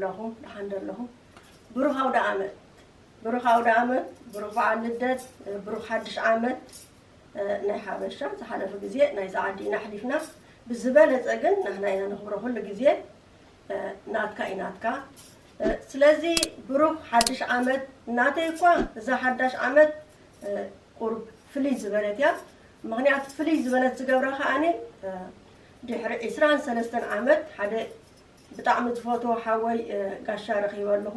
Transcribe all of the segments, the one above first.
ኣለኹም፣ ደሓን ዶ ኣለኹም? ብሩኽ ኣውደ ዓመት፣ ብሩኽ ኣውደ ዓመት፣ ብሩኽ በዓል ልደት፣ ብሩኽ ሓድሽ ዓመት። ናይ ሓበሻ ዝሓለፈ ግዜ ናይዚ ዓዲ ኢና ኣሕሊፍና። ብዝበለጸ ግን ንሕና ኢና ነኽብሮ ኩሉ ግዜ። ናትካ እዩ ናትካ። ስለዚ ብሩኽ ሓድሽ ዓመት። ናተይ እኳ እዛ ሓዳሽ ዓመት ቁሩብ ፍልይ ዝበለት እያ። ምኽንያቱ ፍልይ ዝበለት ዝገብራ ከኣኒ ድሕሪ ዒስራን ሰለስተን ዓመት ሓደ ብጣዕሚ ዝፈትዎ ሓወይ ጋሻ ረኺበ ኣለኹ።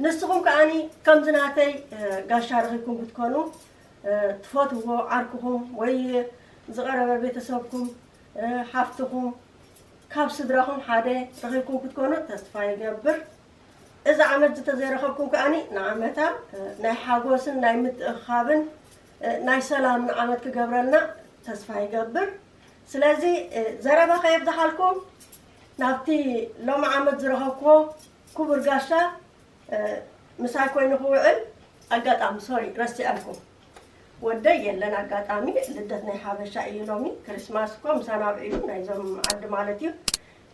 ንስኹም ከኣኒ ከምዚ ናተይ ጋሻ ረኺብኩም ክትኮኑ ትፈትዎ ዓርክኹም ወይ ዝቐረበ ቤተሰብኩም፣ ሓፍትኹም፣ ካብ ስድራኹም ሓደ ረኺብኩም ክትኮኑ ተስፋ ይገብር። እዚ ዓመት ዝተዘይረኸብኩም ከኣኒ ንዓመታ ናይ ሓጎስን ናይ ምትእኻብን ናይ ሰላምን ዓመት ክገብረልና ተስፋ ይገብር። ስለዚ ዘረባ ከየብዝሓልኩም ናብቲ ሎሚ ዓመት ዝረኸብኩዎ ክቡር ጋሻ ምሳይ ኮይኑ ክውዕል ኣጋጣሚ፣ ሶሪ፣ ረሲዐልኩም። ወደይ የለን ኣጋጣሚ፣ ልደት ናይ ሓበሻ እዩ ሎሚ። ክርስማስ እኮ ምሳና ኣብዒሉ፣ ናይዞም ዓዲ ማለት እዩ።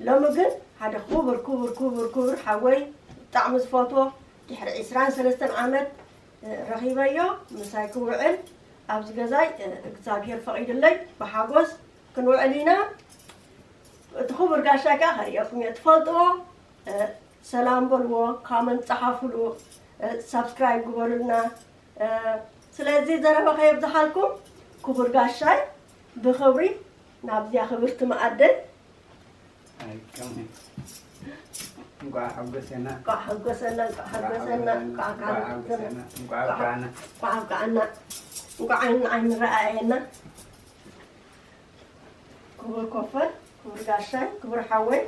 ሎሚ ግን ሓደ ክቡር ክቡር ክቡር ክቡር ሓወይ፣ ብጣዕሚ ዝፈትዎ፣ ድሕሪ ዒስራን ሰለስተን ዓመት ረኺበዮ። ምሳይ ክውዕል ኣብዚ ገዛይ እግዚኣብሄር ፈቒድለይ ብሓጎስ ክንውዕል ኢና። እቲ ክቡር ጋሻይ ከኣ ከርእየኩም እየ። ትፈልጥዎ ሰላም በልዎ፣ comment ጸሓፉሉ፣ ሳብስክራይብ ግበሩልና። ስለዚ ዘረባ ከየብዝሓልኩም ክቡር ጋሻይ ብኽብሪ ናብዚኣ ክብርቲ መኣደይ እንቋዕ ሓጎሰና። እንቋዕ ሓጎሰና፣ እንቋዕ ሓጎሰና፣ እንቋዕ ኣብቃዓና፣ እንቋዕ ዓይኒ ንዓይኒ ረኣየና። ክቡር ኮፈር፣ ክቡር ጋሻይ፣ ክቡር ሓወይ፣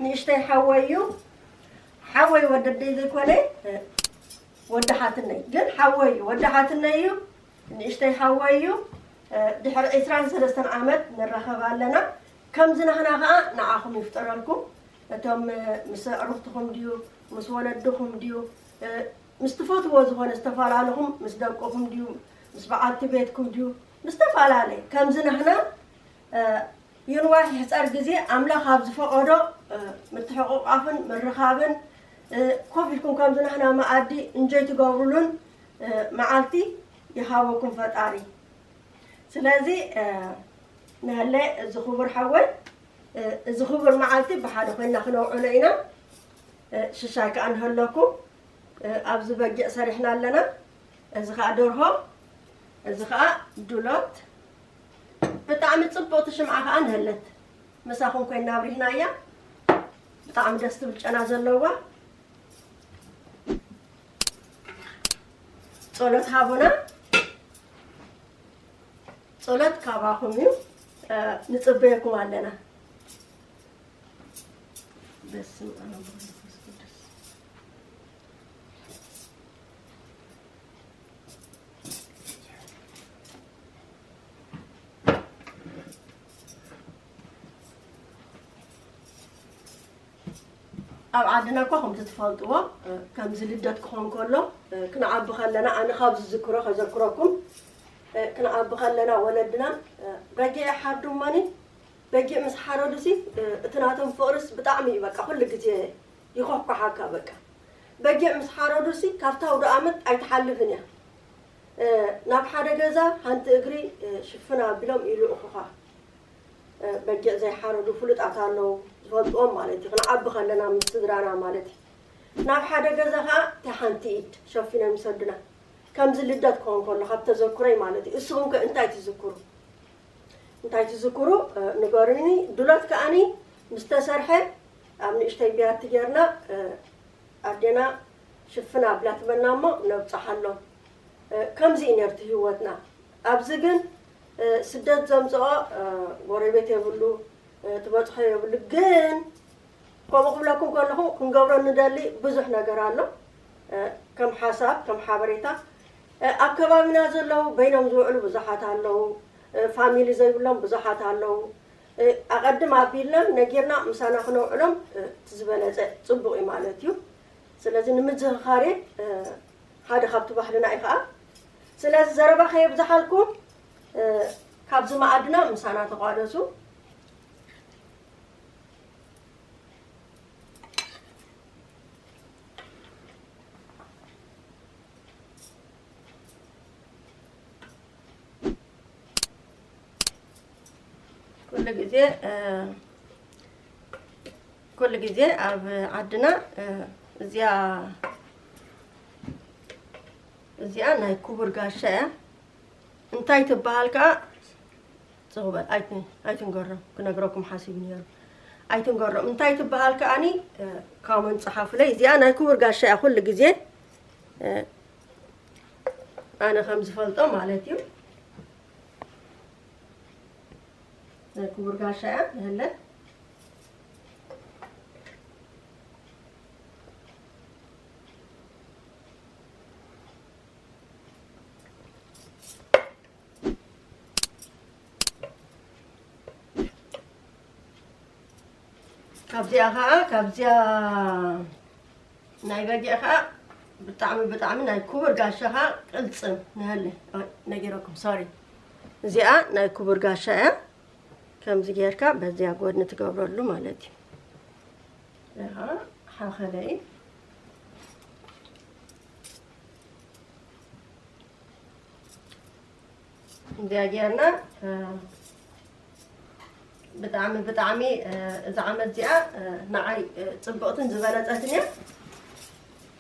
ንእሽተይ ሓወይ እዩ። ሓወይ ወዲ ኣደይ ዘይኮነ ወዲ ሓትነይ ግን ሓወይ እዩ፣ ወዲ ሓትነይ እዩ። ንእሽተይ ሓወይ እዩ። ድሕሪ ዒስራን ሰለስተን ዓመት ንራኸብ ኣለና። ከምዚ ናህና ኸዓ ንዓኹም ይፍጠረልኩም። እቶም ምስ ኣዕሩኽትኹም ድዩ፣ ምስ ወለድኹም ድዩ፣ ምስ ትፈትዎ ዝኾነ ዝተፈላለኹም፣ ምስ ደቅኹም ድዩ፣ ምስ በዓልቲ ቤትኩም ድዩ፣ ምስ ዝተፈላለየ ከምዚ ናህና ይንዋሕ ይሕጸር ግዜ ኣምላኽ ኣብ ዝፈቐዶ ምትሕቑቓፍን ምርኻብን ኮፍ ኢልኩም ከምዚ ናህና መኣዲ እንጆይ ትገብሩሉን መዓልቲ ይሃበኩም ፈጣሪ። ስለዚ ንህለ እዚ ክቡር ሓወይ እዚ ክቡር መዓልቲ ብሓደ ኮይና ክነውዕሎ ኢና። ሽሻይ ከኣ ንህለኩም ኣብዚ በጊዕ ሰሪሕና ኣለና። እዚ ከኣ ደርሆ፣ እዚ ከኣ ዱሎት። ብጣዕሚ ጽብቕቲ ሽምዓ ከኣ ንህለት ምሳኹም ኮይና ኣብሪህናያ። ብጣዕሚ ደስ ትብል ጨና ዘለዋ። ጸሎት ሃቡና። ጸሎት ካባኹም እዩ። ንጽበየኩም ኣለና። በስመ ኣብ ወወልድ ወመንፈስ ቅዱስ። ኣብ ዓድና እኳ ከምቲ ትፈልጥዎ ከምዚ ልደት ክኾን ከሎ ክንዓቢ ከለና ኣነ ካብ ዝዝክሮ ከዘክረኩም ክንዓቢ ከለና ወለድና በጊዕ ይሓርዱ እሞኒ በጊዕ ምስ ሓረዱሲ እቲ ናቶም ፍቕርስ ብጣዕሚ እዩ በቃ ኩሉ ግዜ ይኾኳሓካ በቃ በጊዕ ምስ ሓረዱሲ ካብታ ኣውደ ኣመት ኣይትሓልፍን እያ ናብ ሓደ ገዛ ሓንቲ እግሪ ሽፍን ኣቢሎም ይልእኹኻ በጊዕ ዘይሓረዱ ፍሉጣት ኣለዉ ዝፈልጥዎም ማለት እዩ ክንዓቢ ከለና ምስ ስድራና ማለት እዩ ናብ ሓደ ገዛ ከዓ እቲ ሓንቲ ኢድ ሸፊኖም ይሰዱና ከምዚ ልደት ክኾን ከሎ ካብ ተዘክሮይ ማለት እዩ እስኹም ከ እንታይ ትዝክሩ እንታይ ትዝክሩ ንገሩኒ ድሎት ከዓኒ ምስ ተሰርሐ ኣብ ንእሽተይ ቢያቲ ጌርና ኣዴና ሽፍን ኣብላ ትበና እሞ ነብፅሓሎም ከምዚ እዩ ነርቱ ህይወትና ኣብዚ ግን ስደት ዘምፅኦ ጎረቤት የብሉ ትበፅሖ የብሉ ግን ከምኡ ክብለኩም ከለኹ ክንገብሮ ንደሊ ብዙሕ ነገር ኣሎ ከም ሓሳብ ከም ሓበሬታ ኣብ ከባቢና ዘለዉ በይኖም ዝውዕሉ ብዙሓት ኣለዉ ፋሚሊ ዘይብሎም ብዙሓት ኣለዉ ኣቐድም ኣቢልና ነጊርና ምሳና ክነውዕሎም እቲ ዝበለፀ ፅቡቕ እዩ ማለት እዩ ስለዚ ንምዝኽኻር ሓደ ካብቲ ባህልና እዩ ከዓ ስለዚ ዘረባ ከየብዝሓልኩም ካብዚ መኣድና ምሳና ተቋደሱ ግዜ እ፣ ኩሉ ግዜ ኣብ ዓድና እ፣ እዚኣ እዚኣ ናይ ክቡር ጋሻ እያ። እንታይ ትበሃል ከኣ ጽቕበል ኣይት- ኣይትንገሮም፣ ክነግረኩም ሓሲቡ ነይሩ። ኣይትንገሮም እንታይ ትበሃል ከኣኒ እ፣ ካመን ጸሓፉለይ። እዚኣ ናይ ክቡር ጋሻ እያ ኩሉ ግዜ እ፣ ኣነ ከም ዝፈልጦ ማለት እዩ። ናይ ክቡር ጋሻ እያ ንህለ ካብዚኣ ኸዓ ካብዚኣ ናይ በጊዕ ኸዓ ብጣዕሚ ብጣዕሚ ናይ ክቡር ጋሻ ኸዓ ቅልፅም ንህለ ነጊረኩም ሶሪ እዚኣ ናይ ክቡር ጋሻ እያ። ከምዚ ጌርካ በዚያ ጎድኒ ትገብረሉ ማለት እዩ። እዚኣ ሓኸለይ እንዲያ ጌርና እ፣ ብጣዕሚ ብጣዕሚ እ፣ እዛ ዓመት እዚኣ እ፣ ንዓይ እ፣ ጽብቕትን ዝበለጸትን እያ።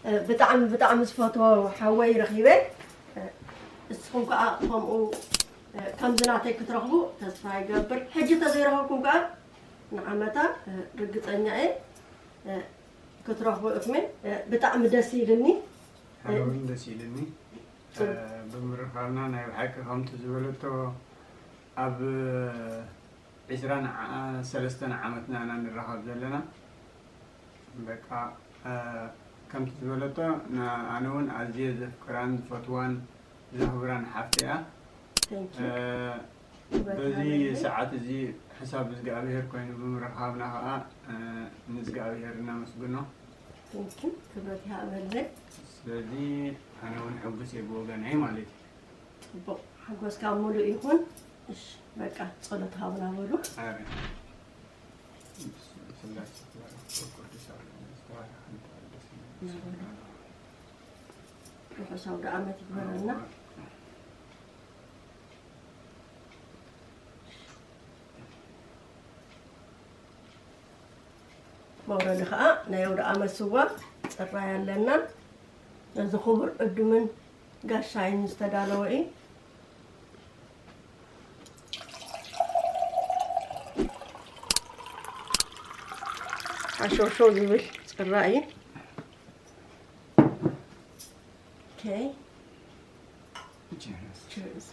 እ፣ ብጣዕሚ ብጣዕሚ ዝፈትዎ ሓወይ ረኺበ። እ፣ እስኹም ከኣ ከምኡ እ፣ ከምዚ ናተይ ክትረኽቡ ተስፋ ይገብር። ሕጂ ተዘይረኸብኩም ከኣ ንዓመታ እ፣ ርግጸኛ እየ እ፣ ክትረኽቡ ኢኹም። እ፣ ብጣዕሚ ደስ ኢልኒ። ኣነ እውን ደስ ኢልኒ። እ፣ ብምርኻብና ናይ ብሓቂ ከምቲ ዝበለቶ ኣብ ዒስራን ዓ-፣ ሰለስተን ዓመትና ኢና ንራኸብ ዘለና። በቃ፣ እ፣ ከምቲ ዝበለቶ ን-፣ ኣነ እውን ኣዝየ ዘፍቅራን ዝፈትዋን ዘኽብራን ሓፍተይ እያ። Thank you። እ፣ ክብረት በዚ ይሃበለይ። ሰዓት እዚ ሕሳብ እግዚኣብሔር ኮይኑ ብምርኻብና ኸዓ፣ እ፣ ንእግዚኣብሔር እናመስግኖ። Thank you። ክብረት ይሃበለይ። ስለዚ ኣነ እውን ሕጉስ እየ ብወገነይ ማለት እዩ። ጽቡቕ። ሓጎስካ ምሉእ ይኹን። እሺ፣ በቃ ጸሎት ሃቡና በሉ። ኣረ። ስላሴ ቅዱስ ኣምላክ ዝተባረኸ ኣንተ ቅዱስ ነህ። ርሑስ ኣውደ ዓመት ይግበረልና። መውረዲ ኸዓ ናይ ኣውደ ዓመት ስዋ ጽራይ ኣለና። ነዚ ክቡር ዕዱምን ጋሻይን ዝተዳለወ እዩ። ሓሸውሸው ዝብል ጽራይ እዩ። ኦኬ። Cheers። Cheers።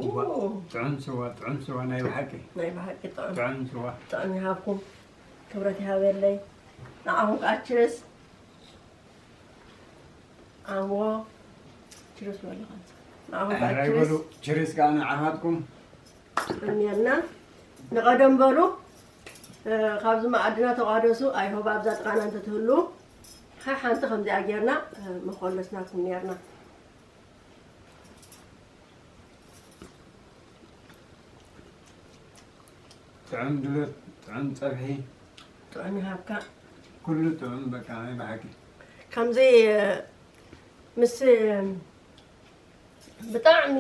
ዋ፣ ኦ። ጥዑም ስዋ፣ ጥዑም ስዋ ናይ ብሓቂ። ናይ ብሓቂ ጥዑም። ጥዑም ስዋ። ጥዑም ይሃብኩም። ክብረት ይሃበለይ። ንዓኹም ከዓ ችርስ። ኣዎ። ችርስ በሉ ኸንሳ። ንዓኹም ከዓ ኣሕራይ ችርስ። በሉ። ችርስ ከዓ ንዓኻትኩም። እኒአና። ንቐደም በሉ። እ፣ ካብዚ መኣድና ተቋደሱ። ኣይሆብ ኣብዛ ጥቓና እንተትህሉ። ሓ-፣ ሓንቲ ከምዚኣ ጌርና፣ እ፣ መኾለስናኩም ኔርና። ጥዑም ድሎት፣ ጥዑም ጸብሒ። ጥዑም ይሃብካ። ኩሉ ጥዑም በቃ ናይ ብሓቂ። ከምዚ፣ ምስ፣ ብጣዕሚ፣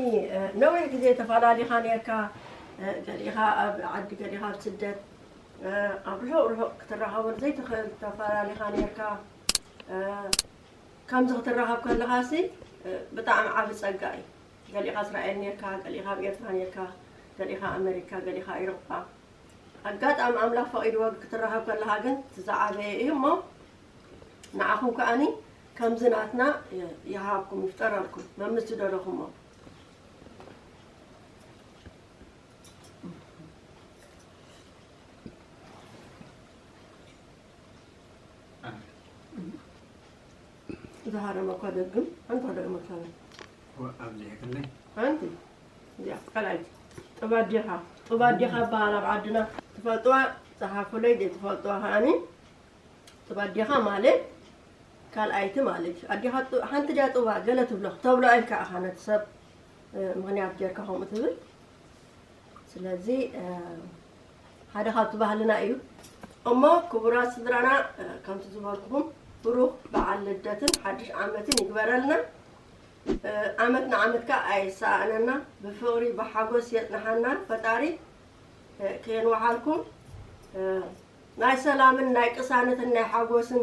ነዊሕ ግዜ ተፈላሊኻ ኔርካ፣ ገሊኻ ኣብ ዓዲ፣ ገሊኻ ኣብ ስደት፣ ኣብ ርሑቕ ርሑቕ ክትራኸበሉ ዘይትኽእል ተፈላሊኻ ኔርካ። ከምዚ ክትራኸብ ከለኻሲ፣ ብጣዕሚ ዓቢ ጸጋ እዩ። ገሊኻ እስራኤል ኔርካ፣ ገሊኻ ኣብ ኤርትራ ኔርካ፣ ገሊኻ ኣመሪካ፣ ገሊኻ ኤውሮጳ። ኣጋጣሚ ኣምላኽ ፈቒድዎ ክትራኸብ ከለኻ ግን እቲ ዝዓበየ እዩ እሞ፣ ንዓኹም ከኣኒ ከምዚ ናትና ይሃብኩም፣ ይፍጠረልኩም፣ መምስ ዝደለኹሞ። ዝሃረመ እኳ ደግም፣ ኣንታ ደግመ ሰበ። ወ-፣ ኣብዚሕክለይ። ኣንቲ፣ እዚኣ ካልኣይቲ። ጥባ ኣዴኻ፣ ጥባ ኣዴኻ እበሃል ኣብ ዓድና። ትፈልጥዋ፣ ጸሓፉለይ፣ ዘይትፈልጥዋ ከኣኒ። ጥባ ኣዴኻ ማለት ካልኣይቲ ማለት እዩ። ኣዴኻ ጥ-፣ ሓንቲ ድያ ጥባ ገለ ትብሎ፣ ተብሎ ኢልካ ኢኻ ነቲ ሰብ፣ እ፣ ምኽንያት ጌርካ ከምኡ ትብል። ስለዚ፣ እ፣ ሓደ ካብቲ ባህልና እዩ። እሞ ክቡራት ስድራና፣ እ፣ ከምቲ ዝበልኩኹም ብሩኽ በዓል ልደትን ሓድሽ ዓመትን ይግበረልና። ዓመት ንዓመት ከዓ ኣይሰኣነና፣ ብፍቕሪ ብሓጎስ የፅንሓና ፈጣሪ። ከየንወሓልኩም ናይ ሰላምን ናይ ቅሳነትን ናይ ሓጎስን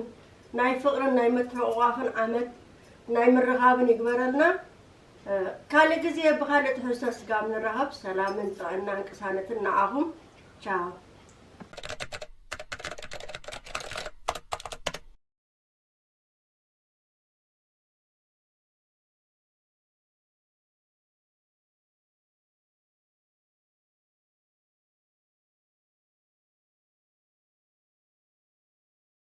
ናይ ፍቕርን ናይ ምትሕቑቋፍን ዓመት ናይ ምርኻብን ይግበረልና። ካልእ ግዜ ብኻልእ ትሕዝቶ ስጋብ ንራኸብ ሰላምን ጥዕናን ቅሳነትን ንዓኹም። ቻው።